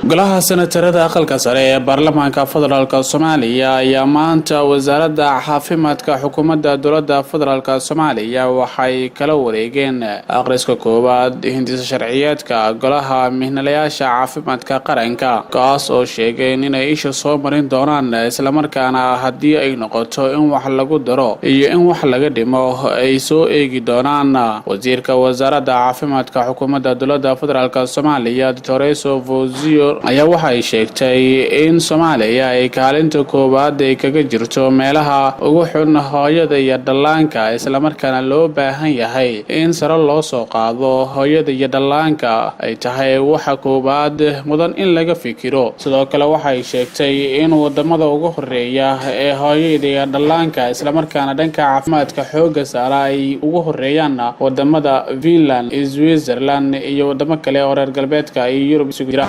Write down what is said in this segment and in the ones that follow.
Golaha Senatarada Aqalka Sare ee Baarlamaanka Federaalka Soomaaliya ayaa maanta Wasaaradda Caafimaadka Xukuumadda Dowladda Federaalka Soomaaliya waxay kala wareegeen akhriska koowaad hindisa sharciyeedka Golaha Mihnalayaasha Caafimaadka Qaranka, kaas oo sheegeen inay isha soo marin doonaan, islamarkaana haddii ay noqoto in wax lagu daro iyo in wax laga dhimo ay soo eegi doonaan. Wasiirka Wasaaradda Caafimaadka Xukuumadda Dowladda Federaalka Soomaaliya, Doctor Fowziyo, ayaa waxay sheegtay in Soomaaliya ay kaalinta koowaad ay kaga jirto meelaha ugu xun hooyada iyo dhallaanka, islamarkaana loo baahan yahay in sare loo soo qaado hooyada iyo dhallaanka, ay tahay waxa koowaad mudan in laga fikiro. Sidoo kale waxay sheegtay in wadamada ugu horeeya ee hooyada iyo dhallaanka, islamarkaana dhanka caafimaadka xooga saara, ay ugu horeeyaan wadamada Finland, Switzerland iyo wadamo kale oo reer galbeedka iyo Yurub isugu jira.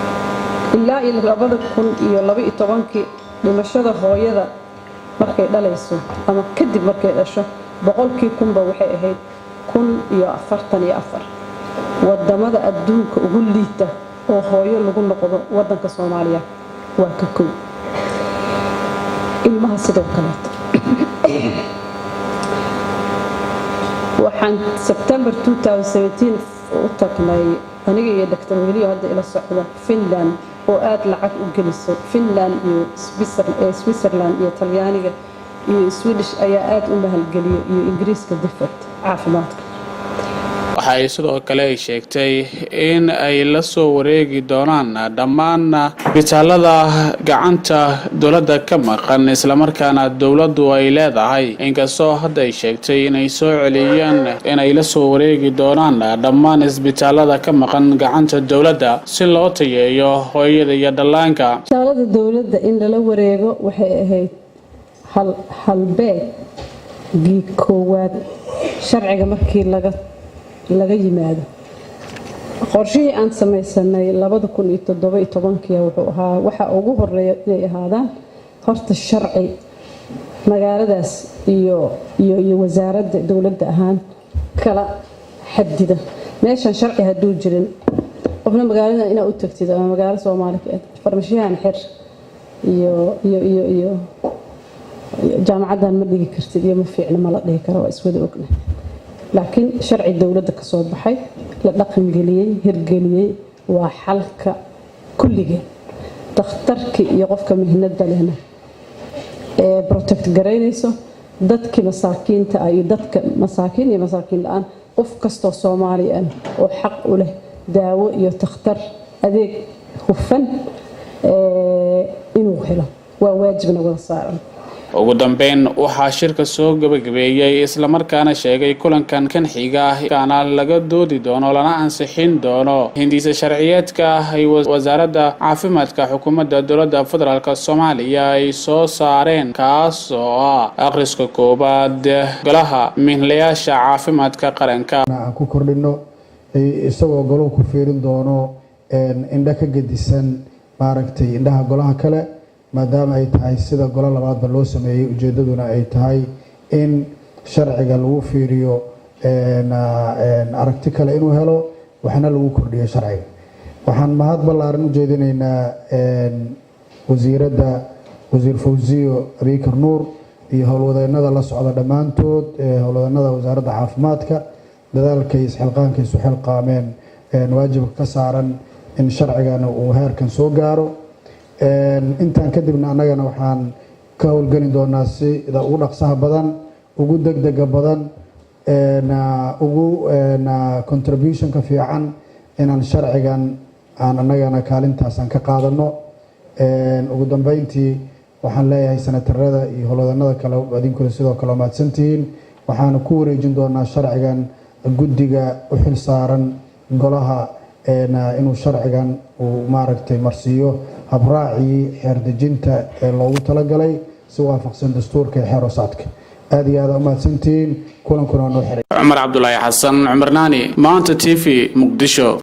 Ilaa iyo 2012-kii, dhimashada hooyada markay dhalayso ama kadib markay dhasho 100-kii kunba waxay ahayd 1,044. Wadamada adduunka ugu liita oo hooyo lagu noqdo, wadanka Soomaaliya waa ka kow. Ilmaha sidoo kaleeto. Waxaan Sebtembar 2017 u tagnay, aniga iyo Dr Weliyo hadda ila socda, Finland oo aada lacag u geliso. Finland iyo Switzerland iyo Talyaaniga iyo Swedish ayaa aada u maalgeliyo, iyo Ingiriiska, difad caafimaadka. Waxa ay sidoo kale ay sheegtay in ay la soo wareegi doonaan dhammaan isbitaalada gacanta dowladda ka maqan, islamarkaana dowladdu ay leedahay, inkastoo hadda ay sheegtay inay soo celiyeen, inay la soo wareegi doonaan dhammaan isbitaalada ka maqan gacanta dowladda si loo tayeeyo hooyada iyo dhallaanka. Isbitaalada dowladda in lala wareego waxay ahayd halbeeggii koowaad sharciga markii laga yimaado. Qorshihii aan samaysanay 2017-kii wuxuu ahaa waxa ugu horeeya inay ahaadaan horta sharci magaaladaas iyo wasaaradda dowladda ahaan kala xadida. Meeshan sharci hadduu jirin, qofna magaalada inaa u tagtid ama magaalo Soomaali farmashiyahan xir iyo jaamacaddan ma dhigi kartid iyo ma fiicna ma la dhihi karo, waa iswada ogna. Laakiin sharci dowladda ka soo baxay, la dhaqangeliyey, hirgeliyey, waa xalka kulligeen. Dakhtarkii iyo qofka mihnada lehna ee protect garaynayso dadkii masaakiinta ah iyo dadka masaakiin iyo masaakiin la-aan, qof kastoo Soomaali ah oo xaq u leh daawo iyo takhtar adeeg hufan inuu helo waa waajibna wada saaran. Ugu dambeyn waxaa shirka soo gabagabeeyey, islamarkaana sheegay kulankan kan xiga kaana laga doodi doono lana ansixin doono hindiisa sharciyeedka ay Wasaaradda Caafimaadka Xukuumadda Dowladda Federaalka Soomaaliya ay soo saareen, kaas oo ah akhriska koowaad Golaha Mihnalayaasha Caafimaadka Qaranka. Aan ku kordhino, isagoo goluhu ku fiirin doono indho ka gedisan maaragtay indhaha golaha kale, maadaama ay tahay sida golo labaadba loo sameeyey, ujeedaduna ay tahay in sharciga lagu fiiriyo aragti kale inuu helo, waxna lagu kordhiyo sharciga. Waxaan mahad ballaaran u jeedinaynaa wasiiradda, Wasiir Fawsiyo Abikar Nuur, iyo howlwadeennada la socda dhammaantood, howlwadeennada Wasaaradda Caafimaadka, dadaalkay isxilqaanka isu xilqaameen, waajibka ka saaran in sharcigana uu heerkan soo gaaro. Intaan kadibna annagana waxaan ka howlgeli doonaa sida ugu dhaqsaha badan, ugu degdega badan, ugu contributionka fiican inaan sharcigan aan annagana kaalintaas aan ka qaadano. Ugu dambeyntii waxaan leeyahay senatarada iyo howlwadeennada kale, adinkuna sidoo kale mahadsantihiin. Waxaana ku wareejin doonaa sharcigan guddiga u xil saaran golaha inuu sharcigan uu maaragtay marsiiyo habraacii xeerdejinta ee loogu talagalay si waafaqsan dastuurka iyo xeer hoosaadka. Aad iyo aad umahadsantihiin, kulankuna waa noo xiray. Cumar Cabdulaahi Xasan, Cumar Naani, Maanta TV, Muqdisho.